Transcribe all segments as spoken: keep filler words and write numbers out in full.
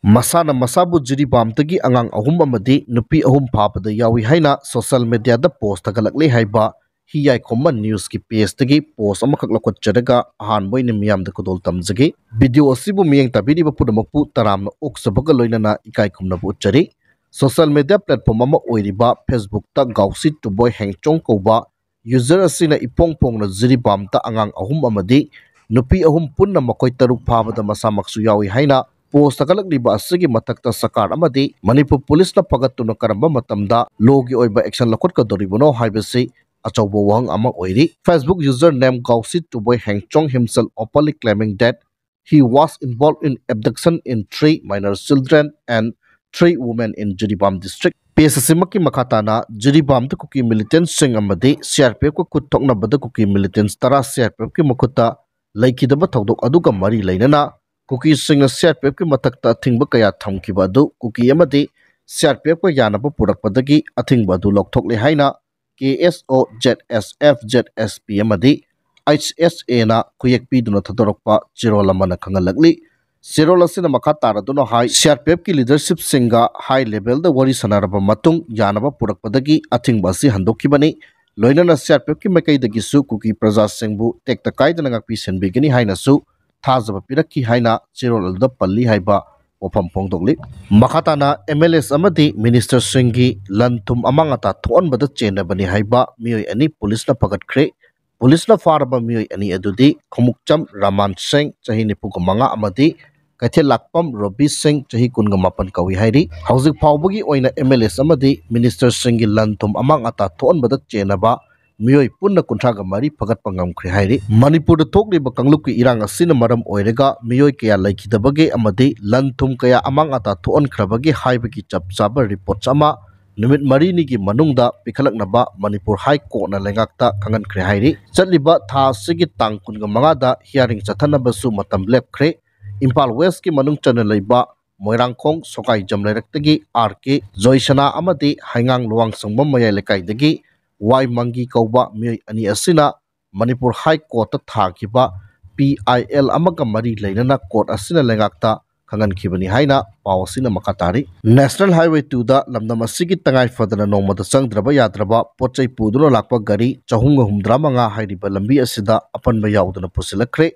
ꯃꯁꯥꯅ ꯃꯁꯥꯕꯨ ꯖꯤꯔꯤꯕꯥꯝꯗꯒꯤ ꯑꯉꯥꯡ ꯑꯍꯨꯝ ꯑꯃꯗꯤ ꯅꯨꯄꯤ ꯑꯍꯨꯝ ꯐꯥꯕꯗ ꯌꯥꯎꯏ ꯍꯥꯏꯅ ꯁꯣꯁꯤꯌꯦꯜ ꯃꯦꯗꯤꯌꯥꯗ ꯄꯣꯁ ꯊꯥꯒꯠꯂꯛꯂꯦ ꯍꯥꯏꯕ ꯍꯤꯌꯥꯏꯈꯣꯝꯕ ꯅ꯭ꯌꯨꯁꯀꯤ ꯄꯦꯖꯇꯒꯤ ꯄꯣꯁ ꯑꯃꯈꯛ ꯂꯧꯈꯠꯆꯔꯒ ꯑꯍꯥꯟꯕ ꯑꯣꯏꯅ ꯃꯤꯌꯥꯝꯗ ꯈꯨꯗꯣꯜ ꯇꯝꯖꯒꯦ꯫ ꯚꯤꯗꯤꯑꯣ ꯑꯁꯤꯕꯨ ꯃꯤꯠꯌꯦꯡ ꯇꯥꯕꯤꯔꯤꯕ ꯄꯨꯝꯅꯃꯛꯄꯨ ꯇꯔꯥꯝꯅ ꯑꯣꯛꯆꯕꯒ ꯂꯣꯏꯅꯅ ꯏꯀꯥꯏ ꯈꯨꯝꯅꯕ ꯎꯠꯆꯔꯤ꯫ ꯁꯣꯁꯤꯌꯦꯜ ꯃꯦꯗꯤꯌꯥ ꯄ꯭ꯂꯦꯠꯐꯣꯝ ꯑꯃ ꯑꯣꯏꯔꯤꯕ ꯐꯦꯁꯕꯨꯛꯇ ꯒꯥꯎꯁꯤ ꯇꯨꯕꯣꯏ ꯍꯦꯡꯆꯣꯡ ꯀꯧꯕ ꯌꯨꯖꯔ ꯑꯁꯤꯅ ꯏꯐꯣꯡ ꯐꯣꯡꯅ ꯖꯤꯔꯤꯕꯥꯝꯗ ꯑꯉꯥꯡ ꯑꯍꯨꯝ ꯑꯃꯗꯤ ꯅꯨꯄꯤ ꯑꯍꯨꯝ ꯄꯨꯟꯅ ꯃꯈꯣꯏ ꯇꯔꯨꯛ ꯐꯥꯕꯗ ꯃꯁꯥꯃꯛꯁꯨ ꯌꯥꯎꯏ ꯍꯥꯏꯅ ꯄꯣꯁ ꯊꯥꯒꯠꯂꯛꯂꯤꯕ ꯑꯁꯤꯒꯤ ꯃꯊꯛꯇ ꯁꯔꯀꯥꯔ ꯑꯃꯗꯤ ꯃꯅꯤꯄꯨꯔ ꯄꯨꯂꯤꯁꯅ ꯐꯒꯠꯇꯨꯅ ꯀꯔꯝꯕ ꯃꯇꯝꯗ ꯂꯣꯒꯤ ꯑꯣꯏꯕ ꯑꯦꯛꯁꯟ ꯂꯧꯈꯠꯀꯗꯧꯔꯤꯕꯅꯣ ꯍꯥꯏꯕꯁꯤ ꯑꯆꯧꯕ ꯋꯥꯍꯪ ꯑꯃ ꯑꯣꯏꯔꯤ꯫ ꯐꯦꯁꯕꯨꯛ ꯌꯨꯖꯔ ꯅꯦꯝ ꯒꯥꯎꯁꯤ ꯇꯨꯕꯣꯏ ꯍꯦꯡꯆꯣꯡ himself openly claiming that he was involved in abduction in three minor children and three women in Jiribam district꯫ Page ꯑꯁꯤꯃꯛꯀꯤ ꯃꯈꯥ ꯇꯥꯅ ꯖꯤꯔꯤꯕꯥꯝꯗ ꯀꯨꯀꯤ ꯃꯤꯂꯤꯇꯦꯟꯁꯤꯡ ꯑꯃꯗꯤ ꯁꯤ ꯑꯥꯔ ꯄꯤ ꯑꯦꯐꯀ ꯈꯨꯠ ꯊꯣꯛꯅꯕꯗ ꯀꯨꯀꯤ ꯃꯤꯂꯤꯇꯦꯟꯁ ꯇꯔꯥ ꯁꯤ ꯑꯥꯔ ꯄꯤ ꯑꯦꯐꯀꯤ ꯃꯈꯨꯠꯇ ꯂꯩꯈꯤꯗꯕ ꯊꯧꯗꯣꯛ ꯑꯗꯨꯒ ꯃꯔꯤ ꯂꯩꯅꯅ ꯀꯨꯀꯤꯁꯤꯡꯅ ꯁꯤ ꯑꯥꯔ ꯄꯤ ꯑꯦꯐꯀꯤ ꯃꯊꯛꯇ ꯑꯊꯤꯡꯕ ꯀꯌꯥ ꯊꯝꯈꯤꯕ ꯑꯗꯨ ꯀꯨꯀꯤ ꯑꯃꯗꯤ ꯁꯤ ꯑꯥꯔ ꯄꯤ ꯑꯦꯐꯀ ꯌꯥꯅꯕ ꯄꯨꯔꯛꯄꯗꯒꯤ ꯑꯊꯤꯡꯕ ꯑꯗꯨ ꯂꯧꯊꯣꯛꯂꯦ ꯍꯥꯏꯅ ꯀꯦ ꯑꯦꯁ ꯑꯣ, ꯖꯦꯠ ꯑꯦꯁ ꯑꯦꯐ, ꯖꯦꯠ ꯑꯦꯁ ꯄꯤ ꯑꯃꯗꯤ ꯑꯩꯆ ꯑꯦꯁ ꯑꯦꯅ ꯈꯨꯌꯦꯛ ꯄꯤꯗꯨꯅ ꯊꯥꯗꯣꯔꯛꯄ ꯆꯦꯔꯣꯜ ꯑꯃꯅ ꯈꯪꯍꯜꯂꯛꯂꯤ꯫ ꯆꯦꯔꯣꯜ ꯑꯁꯤꯅ ꯃꯈꯥ ꯇꯥꯔꯗꯨꯅ ꯍꯥꯏ, ꯁꯤ ꯑꯥꯔ ꯄꯤ ꯑꯦꯐꯀꯤ ꯂꯤꯗꯔꯁꯤꯞꯁꯤꯡꯒ ꯍꯥꯏ ꯂꯦꯚꯦꯜꯗ ꯋꯥꯔꯤ ꯁꯥꯟꯅꯔꯕ ꯃꯇꯨꯡ ꯌꯥꯅꯕ ꯄꯨꯔꯛꯄꯗꯒꯤ ꯑꯊꯤꯡꯕ ꯑꯁꯤ ꯍꯟꯗꯣꯛꯈꯤꯕꯅꯤ꯫ ꯂꯣꯏꯅꯅ ꯁꯤ ꯑꯥꯔ ꯄꯤ ꯑꯦꯐꯀꯤ ꯃꯥꯏꯀꯩꯗꯒꯤꯁꯨ ꯀꯨꯀꯤ ꯄ꯭ꯔꯖꯥꯁꯤꯡꯕꯨ ꯇꯦꯛꯇ ꯀꯥꯏꯗꯅ ꯉꯥꯛꯄꯤ ꯁꯦꯟꯕꯤꯒꯅꯤ ꯍꯥꯏꯅꯁꯨ ꯊꯥꯖꯕ ꯄꯤꯔꯛꯈꯤ ꯍꯥꯏꯅ ꯆꯦꯔꯣꯜ ꯑꯗꯨꯗ ꯄꯜꯂꯤ ꯍꯥꯏꯕ ꯋꯥꯐꯝ ꯐꯣꯡꯗꯣꯛꯂꯤ꯫ ꯃꯈꯥ ꯇꯥꯅ ꯑꯦꯝ ꯑꯦꯜ ꯑꯦꯁ ꯑꯃꯗꯤ ꯃꯤꯅꯤꯁꯇꯔꯁꯤꯡꯒꯤ ꯂꯟ ꯊꯨꯝ ꯑꯃꯥꯡ ꯑꯇꯥ ꯊꯣꯛꯍꯟꯕꯗ ꯆꯦꯟꯅꯕꯅꯤ ꯍꯥꯏꯕ ꯃꯤꯑꯣꯏ ꯑꯅꯤ ꯄꯨꯂꯤꯁꯅ ꯐꯒꯠꯈ꯭ꯔꯦ꯫ ꯄꯨꯂꯤꯁꯅ ꯐꯥꯔꯕ ꯃꯤꯑꯣꯏ ꯑꯅꯤ ꯑꯗꯨꯗꯤ ꯈꯣꯡꯎꯞꯆꯝ ꯔꯥꯃꯥꯟ ꯁꯤꯡ, ꯆꯍꯤ ꯅꯤꯐꯨꯒ ꯃꯉꯥ, ꯑꯃꯗꯤ ꯀꯩꯊꯦꯜꯂꯥꯛꯄꯝ ꯔꯣꯕꯤ ꯁꯤꯡ, ꯆꯍꯤ ꯀꯨꯟꯒ ꯃꯥꯄꯟ ꯀꯧꯏ ꯍꯥꯏꯔꯤ꯫ ꯍꯧꯖꯤꯛ ꯐꯥꯎꯕꯒꯤ ꯑꯣꯏꯅ ꯑꯦꯝ ꯑꯦꯜ ꯑꯦꯁ ꯑꯃꯗꯤ ꯃꯤꯅꯤꯁꯇꯔꯁꯤꯡꯒꯤ ꯂꯟ ꯊꯨꯝ ꯑꯃꯥꯡ ꯑꯇꯥ ꯊꯣꯛꯍꯟꯕꯗ ꯆꯦꯟꯅꯕ ꯃꯤꯑꯣꯏ ꯄꯨꯟꯅ ꯀꯨꯟꯊ꯭ꯔꯥꯒ ꯃꯔꯤ ꯐꯒꯠꯄ ꯉꯝꯈ꯭ꯔꯦ ꯍꯥꯏꯔꯤ꯫ ꯃꯅꯤꯄꯨꯔꯗ ꯊꯣꯛꯂꯤꯕ ꯀꯥꯡꯂꯨꯞꯀꯤ ꯏꯔꯥꯡ ꯑꯁꯤꯅ ꯃꯔꯝ ꯑꯣꯏꯔꯒ ꯃꯤꯑꯣꯏ ꯀꯌꯥ ꯂꯩꯈꯤꯗꯕꯒꯦ ꯑꯃꯗꯤ ꯂꯟ ꯊꯨꯝ ꯀꯌꯥ ꯑꯃꯥꯡ ꯑꯇꯥ ꯊꯣꯛꯍꯟꯈ꯭ꯔꯕꯒꯦ ꯍꯥꯏꯕꯒꯤ ꯆꯞ ꯆꯥꯕ ꯔꯤꯄꯣꯔꯠꯁ ꯑꯃ ꯅꯨꯃꯤꯠ ꯃꯔꯤꯅꯤꯒꯤ ꯃꯅꯨꯡꯗ ꯄꯤꯈꯠꯂꯛꯅꯕ ꯃꯅꯤꯄꯨꯔ ꯍꯥꯏ ꯀꯣꯔꯠꯅ ꯂꯩꯉꯥꯛꯇ ꯈꯪꯍꯟꯈ꯭ꯔꯦ ꯍꯥꯏꯔꯤ꯫ ꯆꯠꯂꯤꯕ ꯊꯥ ꯑꯁꯤꯒꯤ ꯇꯥꯡ ꯀꯨꯟꯒ ꯃꯉꯥꯗ ꯍꯤꯌꯥꯔꯤꯡ ꯆꯠꯊꯅꯕꯁꯨ ꯃꯇꯝ ꯂꯦꯞꯈ꯭ꯔꯦ꯫ ꯏꯝꯐꯥꯜ ꯋꯦꯁꯀꯤ ꯃꯅꯨꯡ ꯆꯟꯅ ꯂꯩꯕ ꯃꯣꯏꯔꯥꯡꯈꯣꯡ ꯁꯣꯀꯥꯏꯖꯝ ꯂꯩꯔꯛꯇꯒꯤ ꯑꯥꯔ ꯀꯦ ꯖꯣꯏꯁꯅꯥ ꯑꯃꯗꯤ ꯍꯩꯉꯥꯡ ꯂꯨꯋꯥꯡꯁꯪꯕꯝ ꯃꯌꯥꯏ ꯂꯩꯀꯥꯏꯗꯒꯤ ꯋꯥꯏ ꯃꯪꯒꯤ ꯀꯧꯕ ꯃꯤꯑꯣꯏ ꯑꯅꯤ ꯑꯁꯤꯅ ꯃꯅꯤꯄꯨꯔ ꯍꯥꯏ ꯀꯣꯔꯠꯇ ꯊꯥꯈꯤꯕ ꯄꯤ ꯑꯥꯏ ꯑꯦꯜ ꯑꯃꯒ ꯃꯔꯤ ꯂꯩꯅꯅ ꯀꯣꯔꯠ ꯑꯁꯤꯅ ꯂꯩꯉꯥꯛꯇ ꯈꯪꯍꯟꯈꯤꯕꯅꯤ ꯍꯥꯏꯅ ꯄꯥꯎ ꯑꯁꯤꯅ ꯃꯈꯥ ꯇꯥꯔꯤ꯫ National Highway two ꯗ ꯂꯝꯗꯝ ꯑꯁꯤꯒꯤ ꯇꯉꯥꯏ ꯐꯗꯅ ꯅꯣꯡꯃꯗ ꯆꯪꯗ꯭ꯔꯕ ꯌꯥꯗ꯭ꯔꯕ ꯄꯣꯠ ꯆꯩ ꯄꯨꯗꯨꯅ ꯂꯥꯛꯄ ꯒꯥꯔꯤ ꯆꯍꯨꯝꯒ ꯍꯨꯝꯗ꯭ꯔꯥ ꯃꯉꯥ ꯍꯥꯏꯔꯤꯕ ꯂꯝꯕꯤ ꯑꯁꯤꯗ ꯑꯄꯟꯕ ꯌꯥꯎꯗꯅ ꯄꯨꯁꯤꯜꯂꯛꯈ꯭ꯔꯦ꯫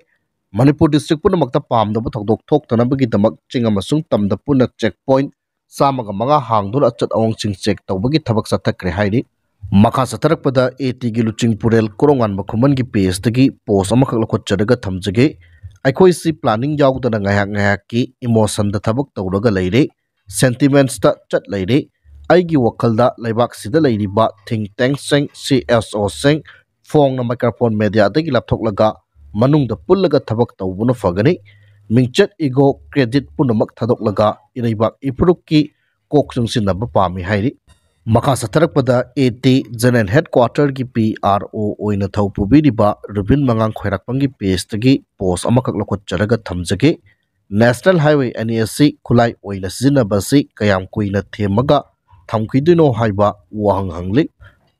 ꯃꯅꯤꯄꯨꯔ district ꯄꯨꯝꯅꯃꯛꯇ ꯄꯥꯝꯗꯕ ꯊꯧꯗꯣꯛ ꯊꯣꯛꯇꯅꯕꯒꯤꯗꯃꯛ ꯆꯤꯡ ꯑꯃꯁꯨꯡ ꯇꯝꯗ ꯄꯨꯟꯅ check point ꯆꯥꯝꯃꯒ ꯃꯉꯥ ꯍꯥꯡꯗꯨꯅ ꯑꯆꯠ ꯑꯋꯣꯡꯁꯤꯡ check ꯇꯧꯕꯒꯤ ꯊꯕꯛ ꯆꯠꯊꯈ꯭ꯔꯦ ꯍꯥꯏꯔꯤ꯫ ꯃꯈꯥ ꯆꯠꯊꯔꯛꯄꯗ AT ꯒꯤ ꯂꯨꯆꯤꯡ ꯄꯨꯔꯦꯜ ꯀꯣꯔꯣꯉꯥꯟꯕ ꯈꯨꯃꯟꯒꯤ page ꯇꯒꯤ post ꯑꯃꯈꯛ ꯂꯧꯈꯠꯆꯔꯒ ꯊꯝꯖꯒꯦ꯫ ꯑꯩꯈꯣꯏꯁꯤ planning ꯌꯥꯎꯗꯅ ꯉꯥꯏꯍꯥꯛ ꯉꯥꯏꯍꯥꯛꯀꯤ emotion ꯗ ꯊꯕꯛ ꯇꯧꯔꯒ ꯂꯩꯔꯦ, sentiments ꯇ ꯆꯠ ꯂꯩꯔꯦ꯫ ꯑꯩꯒꯤ ꯋꯥꯈꯜꯗ ꯂꯩꯕꯥꯛꯁꯤꯗ ꯂꯩꯔꯤꯕ think tank ꯁꯤꯡ, CSO ꯁꯤꯡ, ꯐꯣꯡꯅ microphone media ꯗꯒꯤ ꯂꯥꯞꯊꯣꯛꯂꯒ ꯃꯅꯨꯡꯗ ꯄꯨꯜꯂꯒ ꯊꯕꯛ ꯇꯧꯕꯅ ꯐꯒꯅꯤ꯫ ꯃꯤꯡꯆꯠ, ego, credit ꯄꯨꯝꯅꯃꯛ ꯊꯥꯗꯣꯛꯂꯒ ꯏꯔꯩꯕꯥꯛ ꯏꯐꯨꯔꯨꯞꯀꯤ ꯀꯣꯛ ꯆꯨꯡꯁꯤꯟꯅꯕ ꯄꯥꯝꯃꯤ ꯍꯥꯏꯔꯤ꯫ ꯃꯈꯥ ꯆꯠꯊꯔꯛꯄꯗ AT General Headquarter ꯒꯤ PRO ꯑꯣꯏꯅ ꯊꯧ ꯄꯨꯕꯤꯔꯤꯕ ꯔꯨꯕꯤꯟ ꯃꯉꯥꯡ ꯈ꯭ꯋꯥꯏꯔꯥꯛꯄꯝꯒꯤ page ꯇꯒꯤ post ꯑꯃꯈꯛ ꯂꯧꯈꯠꯆꯔꯒ ꯊꯝꯖꯒꯦ꯫ National Highway ꯑꯅꯤ ꯑꯁꯤ ꯈꯨꯠꯂꯥꯏ ꯑꯣꯏꯅ ꯁꯤꯖꯤꯟꯅꯕ ꯑꯁꯤ ꯀꯌꯥꯝ ꯀꯨꯏꯅ ꯊꯦꯝꯃꯒ ꯊꯝꯈꯤꯗꯣꯏꯅꯣ ꯍꯥꯏꯕ ꯋꯥꯍꯪ ꯍꯪꯂꯤ꯫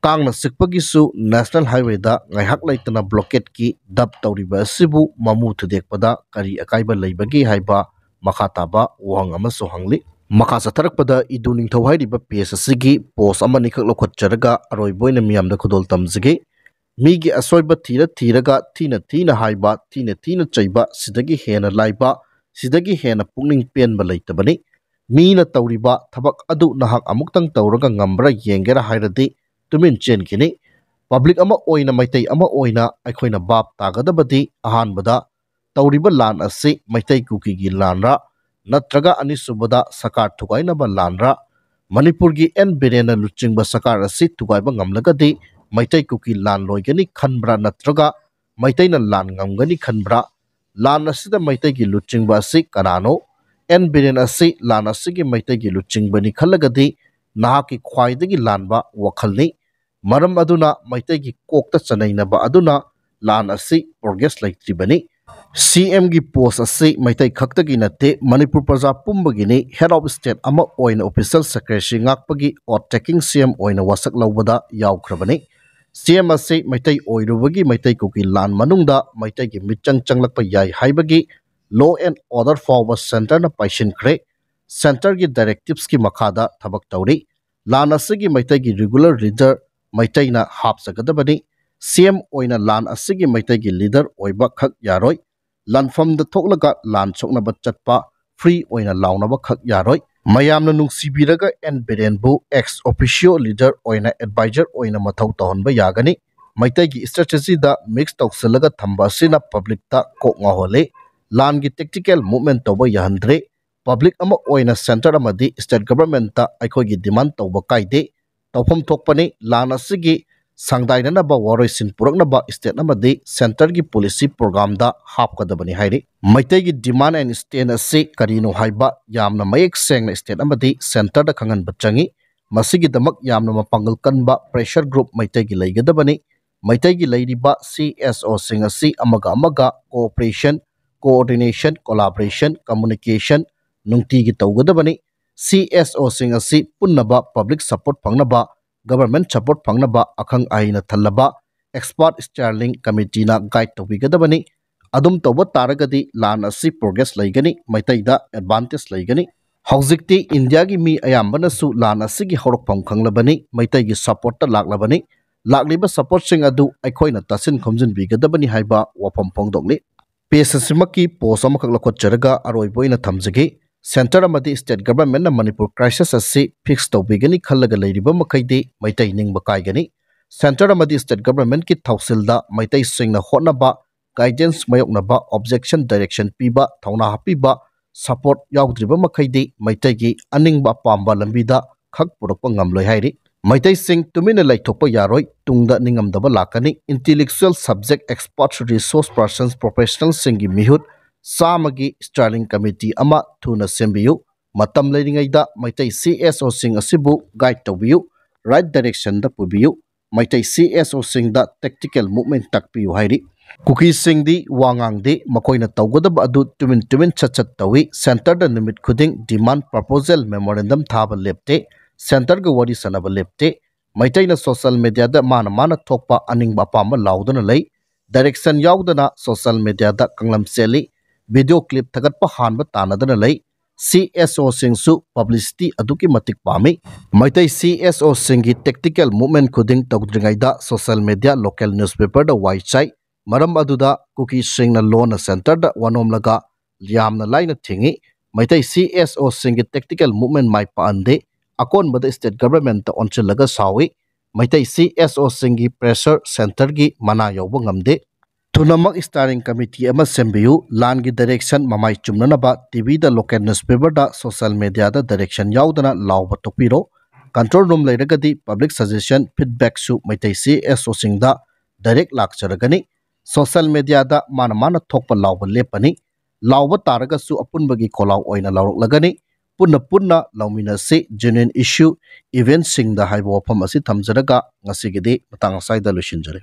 ꯀꯥꯡꯅ ꯆꯤꯛꯄꯒꯤꯁꯨ National Highway ꯗ ꯉꯥꯏꯍꯥꯛ ꯂꯩꯇꯅ blockade ꯀꯤ ꯗꯞ ꯇꯧꯔꯤꯕ ꯑꯁꯤꯕꯨ ꯃꯃꯨ ꯊꯨꯗꯦꯛꯄꯗ ꯀꯔꯤ ꯑꯀꯥꯏꯕ ꯂꯩꯕꯒꯦ ꯍꯥꯏꯕ ꯃꯈꯥ ꯇꯥꯕ ꯋꯥꯍꯪ ꯑꯃꯁꯨ ꯍꯪꯂꯤ꯫ ꯃꯈꯥ ꯆꯠꯊꯔꯛꯄꯗ ꯏꯗꯨ ꯅꯤꯡꯊꯧ ꯍꯥꯏꯔꯤꯕ page ꯑꯁꯤꯒꯤ post ꯑꯃꯅꯤꯈꯛ ꯂꯧꯈꯠꯆꯔꯒ ꯑꯔꯣꯏꯕ ꯑꯣꯏꯅ ꯃꯤꯌꯥꯝꯗ ꯈꯨꯗꯣꯜ ꯇꯝꯖꯒꯦ꯫ ꯃꯤꯒꯤ ꯑꯁꯣꯏꯕ ꯊꯤꯔ ꯊꯤꯔꯒ ꯊꯤꯅ ꯊꯤꯅ ꯍꯥꯏꯕ, ꯊꯤꯅ ꯊꯤꯅ ꯆꯩꯕ, ꯁꯤꯗꯒꯤ ꯍꯦꯟꯅ ꯂꯥꯏꯕ, ꯁꯤꯗꯒꯤ ꯍꯦꯟꯅ ꯄꯨꯛꯅꯤꯡ ꯄꯦꯟꯕ ꯂꯩꯇꯕꯅꯤ꯫ ꯃꯤꯅ ꯇꯧꯔꯤꯕ ꯊꯕꯛ ꯑꯗꯨ ꯅꯍꯥꯛ ꯑꯃꯨꯛꯇꯪ ꯇꯧꯔꯒ ꯉꯝꯕ꯭ꯔꯥ ꯌꯦꯡꯒꯦꯔꯥ ꯍꯥꯏꯔꯗꯤ ꯇꯨꯃꯤꯟ ꯆꯦꯟꯈꯤꯅꯤ꯫ Public ꯑꯃ ꯑꯣꯏꯅ, ꯃꯩꯇꯩ ꯑꯃ ꯑꯣꯏꯅ ꯑꯩꯈꯣꯏꯅ ꯚꯥꯞ ꯇꯥꯒꯗꯕꯗꯤ ꯑꯍꯥꯟꯕꯗ ꯇꯧꯔꯤꯕ ꯂꯥꯟ ꯑꯁꯤ ꯃꯩꯇꯩ ꯀꯨꯀꯤꯒꯤ ꯂꯥꯟꯔꯥ, ꯅꯠꯇ꯭ꯔꯒ ꯑꯅꯤꯁꯨꯕꯗ ꯁꯔꯀꯥꯔ ꯊꯨꯒꯥꯏꯅꯕ ꯂꯥꯟꯔꯥ? ꯃꯅꯤꯄꯨꯔꯒꯤ ꯑꯦꯟ ꯕꯤꯔꯦꯟꯅ ꯂꯨꯆꯤꯡꯕ ꯁꯔꯀꯥꯔ ꯑꯁꯤ ꯊꯨꯒꯥꯏꯕ ꯉꯝꯂꯒꯗꯤ ꯃꯩꯇꯩ ꯀꯨꯀꯤ ꯂꯥꯟ ꯂꯣꯏꯒꯅꯤ ꯈꯟꯕ꯭ꯔꯥ, ꯅꯠꯇ꯭ꯔꯒ ꯃꯩꯇꯩꯅ ꯂꯥꯟ ꯉꯝꯒꯅꯤ ꯈꯟꯕ꯭ꯔꯥ? ꯂꯥꯟ ꯑꯁꯤꯗ ꯃꯩꯇꯩꯒꯤ ꯂꯨꯆꯤꯡꯕ ꯑꯁꯤ ꯀꯅꯥꯅꯣ? ꯑꯦꯟ ꯕꯤꯔꯦꯟ ꯑꯁꯤ ꯂꯥꯟ ꯑꯁꯤꯒꯤ ꯃꯩꯇꯩꯒꯤ ꯂꯨꯆꯤꯡꯕꯅꯤ ꯈꯜꯂꯒꯗꯤ ꯅꯍꯥꯛꯀꯤ ꯈ꯭ꯋꯥꯏꯗꯒꯤ ꯂꯥꯟꯕ ꯋꯥꯈꯜꯅꯤ꯫ ꯃꯔꯝ ꯑꯗꯨꯅ ꯃꯩꯇꯩꯒꯤ ꯀꯣꯛꯇ ꯆꯅꯩꯅꯕ ꯑꯗꯨꯅ ꯂꯥꯟ ꯑꯁꯤ progress ꯂꯩꯇ꯭ꯔꯤꯕꯅꯤ꯫ CM ꯒꯤ post ꯑꯁꯤ ꯃꯩꯇꯩ ꯈꯛꯇꯒꯤ ꯅꯠꯇꯦ, ꯃꯅꯤꯄꯨꯔ ꯄ꯭ꯔꯖꯥ ꯄꯨꯝꯕꯒꯤꯅꯤ꯫ Head of State ꯑꯃ ꯑꯣꯏꯅ official secrecy ꯉꯥꯛꯄꯒꯤ oath taking CM ꯑꯣꯏꯅ ꯋꯥꯁꯛ ꯂꯧꯕꯗ ꯌꯥꯎꯈ꯭ꯔꯕꯅꯤ꯫ CM ꯑꯁꯤ ꯃꯩꯇꯩ ꯑꯣꯏꯔꯨꯕꯒꯤ ꯃꯩꯇꯩ ꯀꯨꯀꯤ ꯂꯥꯟ ꯃꯅꯨꯡꯗ ꯃꯩꯇꯩꯒꯤ ꯃꯤꯆꯪ ꯆꯪꯂꯛꯄ ꯌꯥꯏ ꯍꯥꯏꯕꯒꯤ law and order ꯐꯥꯎꯕ centreꯅ ꯄꯥꯏꯁꯤꯟꯈ꯭ꯔꯦ꯫ Centreꯒꯤ directivesꯀꯤ ꯃꯈꯥꯗ ꯊꯕꯛ ꯇꯧꯔꯤ꯫ ꯂꯥꯟ ꯑꯁꯤꯒꯤ ꯃꯩꯇꯩꯒꯤ regular leader ꯃꯩꯇꯩꯅ ꯍꯥꯞꯆꯒꯗꯕꯅꯤ꯫ C M ꯑꯣꯏꯅ ꯂꯥꯟ ꯑꯁꯤꯒꯤ ꯃꯩꯇꯩꯒꯤ leader ꯑꯣꯏꯕ ꯈꯛ ꯌꯥꯔꯣꯏ꯫ ꯂꯥꯟꯐꯝꯗ ꯊꯣꯛꯂꯒ ꯂꯥꯟ ꯁꯣꯛꯅꯕ ꯆꯠꯄ, free ꯑꯣꯏꯅ ꯂꯥꯎꯅꯕ ꯈꯛ ꯌꯥꯔꯣꯏ꯫ ꯃꯌꯥꯝꯅ ꯅꯨꯡꯁꯤꯕꯤꯔꯒ N ꯕꯤꯔꯦꯟꯕꯨ ex officio leader ꯑꯣꯏꯅ advisor ꯑꯣꯏꯅ ꯃꯊꯧ ꯇꯧꯍꯟꯕ ꯌꯥꯒꯅꯤ꯫ ꯃꯩꯇꯩꯒꯤ strategyꯗ mix ꯇꯧꯁꯤꯜꯂꯒ ꯊꯝꯕ ꯑꯁꯤꯅ publicꯇ ꯀꯣꯛ ꯉꯥꯎꯍꯜꯂꯤ꯫ ꯂꯥꯟꯒꯤ tactical movement ꯇꯧꯕ ꯌꯥꯍꯟꯗ꯭ꯔꯦ꯫ Public ꯑꯃ ꯑꯣꯏꯅ centre ꯑꯃꯗꯤ state governmentꯇ ꯑꯩꯈꯣꯏꯒꯤ demand ꯇꯧꯕ ꯀꯥꯏꯗꯦ꯫ ꯇꯧꯐꯝ ꯊꯣꯛꯄꯅꯤ꯫ ꯂꯥꯟ ꯑꯁꯤꯒꯤ ꯁꯪꯗꯥꯏꯅꯅꯕ ꯋꯥꯔꯣꯏꯁꯤꯟ ꯄꯨꯔꯛꯅꯕ state ꯑꯃꯗꯤ centreꯒꯤ policy programꯗ ꯍꯥꯞꯀꯗꯕꯅꯤ ꯍꯥꯏꯔꯤ꯫ ꯃꯩꯇꯩꯒꯤ demand and stand ꯑꯁꯤ ꯀꯔꯤꯅꯣ ꯍꯥꯏꯕ ꯌꯥꯝꯅ ꯃꯌꯦꯛ ꯁꯦꯡꯅ state ꯑꯃꯗꯤ centreꯗ ꯈꯪꯍꯟꯕ ꯆꯪꯏ꯫ ꯃꯁꯤꯒꯤꯗꯃꯛ ꯌꯥꯝꯅ ꯃꯄꯥꯡꯒꯜ ꯀꯟꯕ pressure group ꯃꯩꯇꯩꯒꯤ ꯂꯩꯒꯗꯕꯅꯤ꯫ ꯃꯩꯇꯩꯒꯤ ꯂꯩꯔꯤꯕ C S Oꯁꯤꯡ ꯑꯁꯤ ꯑꯃꯒ ꯑꯃꯒ cooperation, coordination, collaboration, communication ꯅꯨꯡꯇꯤꯒꯤ ꯇꯧꯒꯗꯕꯅꯤ꯫ C S Oꯁꯤꯡ ꯑꯁꯤ ꯄꯨꯟꯅꯕ public support ꯐꯪꯅꯕ, government support ꯐꯪꯅꯕ ꯑꯈꯪ ꯑꯍꯩꯅ ꯊꯜꯂꯕ expert steering committeeꯅ guide ꯇꯧꯕꯤꯒꯗꯕꯅꯤ꯫ ꯑꯗꯨꯝ ꯇꯧꯕ ꯇꯥꯔꯒꯗꯤ ꯂꯥꯟ ꯑꯁꯤ progress ꯂꯩꯒꯅꯤ, ꯃꯩꯇꯩꯗ advantage ꯂꯩꯒꯅꯤ꯫ ꯍꯧꯖꯤꯛꯇꯤ ꯏꯟꯗꯤꯌꯥꯒꯤ ꯃꯤ ꯑꯌꯥꯝꯕꯅꯁꯨ ꯂꯥꯟ ꯑꯁꯤꯒꯤ ꯍꯧꯔꯛꯐꯝ ꯈꯪꯂꯕꯅꯤ, ꯃꯩꯇꯩꯒꯤ supportꯇ ꯂꯥꯛꯂꯕꯅꯤ꯫ ꯂꯥꯛꯂꯤꯕ supportꯁꯤꯡ ꯑꯗꯨ ꯑꯩꯈꯣꯏꯅ ꯇꯥꯁꯤꯟ ꯈꯣꯝꯖꯤꯟꯕꯤꯒꯗꯕꯅꯤ ꯍꯥꯏꯕ ꯋꯥꯐꯝ ꯐꯣꯡꯗꯣꯛꯂꯤ꯫ Page ꯑꯁꯤꯃꯛꯀꯤ post ꯑꯃꯈꯛ ꯂꯧꯈꯠꯆꯔꯒ ꯑꯔꯣꯏꯕ ꯑꯣꯏꯅ ꯊꯝꯖꯒꯦ꯫ Centre ꯑꯃꯗꯤ state governmentꯅ ꯃꯅꯤꯄꯨꯔ crisis ꯑꯁꯤ fix ꯇꯧꯕꯤꯒꯅꯤ ꯈꯜꯂꯒ ꯂꯩꯔꯤꯕ ꯃꯈꯩꯗꯤ ꯃꯩꯇꯩ ꯅꯤꯡꯕ ꯀꯥꯏꯒꯅꯤ꯫ Centre ꯑꯃꯗꯤ state governmentꯀꯤ ꯊꯧꯁꯤꯜꯗ ꯃꯩꯇꯩꯁꯤꯡꯅ ꯍꯣꯠꯅꯕ, guidance ꯃꯥꯌꯣꯛꯅꯕ, objection direction ꯄꯤꯕ, ꯊꯧꯅꯥ ꯍꯥꯞꯄꯤꯕ, support ꯌꯥꯎꯗ꯭ꯔꯤꯕ ꯃꯈꯩꯗꯤ ꯃꯩꯇꯩꯒꯤ ꯑꯅꯤꯡꯕ ꯑꯄꯥꯝꯕ ꯂꯝꯕꯤꯗ ꯈꯛ ꯄꯨꯔꯛꯄ ꯉꯝꯂꯣꯏ ꯍꯥꯏꯔꯤ꯫ ꯃꯩꯇꯩꯁꯤꯡ ꯇꯨꯃꯤꯟꯅ ꯂꯩꯊꯣꯛꯄ ꯌꯥꯔꯣꯏ, ꯇꯨꯡꯗ ꯅꯤꯡꯉꯝꯗꯕ ꯂꯥꯛꯀꯅꯤ꯫ Intellectual, subject expert, resource personꯁꯤꯡꯒꯤ ꯃꯤꯍꯨꯠ ꯆꯥꯝꯃꯒꯤ steering committee ꯑꯃ ꯊꯨꯅ ꯁꯦꯝꯕꯤꯌꯨ꯫ ꯃꯇꯝ ꯂꯩꯔꯤꯉꯩꯗ ꯃꯩꯇꯩ C S Oꯁꯤꯡ ꯑꯁꯤꯕꯨ guide ꯇꯧꯕꯤꯌꯨ, right directionꯗ ꯄꯨꯕꯤꯌꯨ꯫ Meitei C S Oꯁꯤꯡꯗ tactical movement ꯇꯥꯛꯄꯤꯌꯨ ꯍꯥꯏꯔꯤ꯫ ꯀꯨꯀꯤꯁꯤꯡꯗꯤ ꯋꯥ ꯉꯥꯡꯗꯦ, ꯃꯈꯣꯏꯅ ꯇꯧꯒꯗꯕ ꯑꯗꯨ ꯇꯨꯃꯤꯟ ꯇꯨꯃꯤꯟ ꯁꯠ ꯁꯠ ꯇꯧꯏ꯫ Centreꯗ ꯅꯨꯃꯤꯠ ꯈꯨꯗꯤꯡ demand, proposal, memorandum ꯊꯥꯕ ꯂꯦꯞꯇꯦ꯫ Centreꯒ ꯋꯥꯔꯤ ꯁꯥꯟꯅꯕ ꯂꯦꯞꯇꯦ꯫ ꯃꯩꯇꯩꯅ social mediaꯗ ꯃꯥꯅ ꯃꯥꯅ ꯊꯣꯛꯄ ꯑꯅꯤꯡꯕ ꯑꯄꯥꯝꯕ ꯂꯥꯎꯗꯨꯅ ꯂꯩ꯫ Direction ꯌꯥꯎꯗꯅ social mediaꯗ ꯀꯥꯡꯂꯝ ꯆꯦꯜꯂꯤ꯫ video clip ꯊꯥꯒꯠꯄ ꯍꯥꯟꯕ ꯇꯥꯟꯅꯗꯅ ꯂꯩ꯫ ꯁꯤ ꯑꯦꯁ ꯑꯣꯁꯤꯡꯁꯨ publicity ꯑꯗꯨꯛꯀꯤ ꯃꯇꯤꯛ ꯄꯥꯝꯃꯤ꯫ Meitei C S ꯑꯣꯁꯤꯡꯒꯤ tactical movement ꯈꯨꯗꯤꯡ ꯇꯧꯗ꯭ꯔꯤꯉꯩꯗ social media, local newspaperꯗ ꯋꯥꯏ ꯆꯥꯏ꯫ ꯃꯔꯝ ꯑꯗꯨꯗ ꯀꯨꯀꯤꯁꯤꯡꯅ ꯂꯣꯟꯅ centreꯗ ꯋꯥꯅꯣꯝꯂꯒ ꯌꯥꯝꯅ ꯂꯥꯏꯅ ꯊꯤꯡꯏ꯫ Meitei C S ꯑꯣꯁꯤꯡꯒꯤ tactical movement ꯃꯥꯏ ꯄꯥꯛꯍꯟꯗꯦ꯫ ꯑꯀꯣꯟꯕꯗ state governmentꯇ ꯑꯣꯟꯁꯤꯜꯂꯒ ꯁꯥꯎꯏ꯫ Meitei C S ꯑꯣꯁꯤꯡꯒꯤ pressure centreꯒꯤ ꯃꯅꯥ ꯌꯧꯕ ꯉꯝꯗꯦ꯫ ꯊꯨꯅꯃꯛ steering committee ꯑꯃ ꯁꯦꯝꯕꯤꯌꯨ꯫ ꯂꯥꯟꯒꯤ direction ꯃꯃꯥꯏ ꯆꯨꯝꯅꯅꯕ TVꯗ, local newspaperꯗ, social mediaꯗ direction ꯌꯥꯎꯗꯅ ꯂꯥꯎꯕ ꯇꯣꯛꯄꯤꯔꯣ꯫ Control room ꯂꯩꯔꯒꯗꯤ public suggestion, feedbackꯁꯨ Meitei C S ꯑꯣꯁꯤꯡꯗ direct ꯂꯥꯛꯆꯔꯒꯅꯤ꯫ Social mediaꯗ ꯃꯥꯅ ꯃꯥꯅ ꯊꯣꯛꯄ ꯂꯥꯎꯕ ꯂꯦꯞꯄꯅꯤ꯫ ꯂꯥꯎꯕ ꯇꯥꯔꯒꯁꯨ ꯑꯄꯨꯟꯕꯒꯤ ꯈꯣꯜꯂꯥꯎ ꯑꯣꯏꯅ ꯂꯥꯎꯔꯛꯂꯒꯅꯤ꯫ ꯄꯨꯟꯅ ꯄꯨꯟꯅ ꯂꯥꯎꯃꯤꯟꯅꯁꯤ꯫ Genuine issue eventꯁꯤꯡꯗ ꯍꯥꯏꯕ ꯋꯥꯐꯝ ꯑꯁꯤ ꯊꯝꯖꯔꯒ ꯉꯁꯤꯒꯤꯗꯤ ꯃꯇꯥꯡ ꯑꯁ꯭ꯋꯥꯏꯗ ꯂꯣꯏꯁꯤꯟꯖꯔꯦ꯫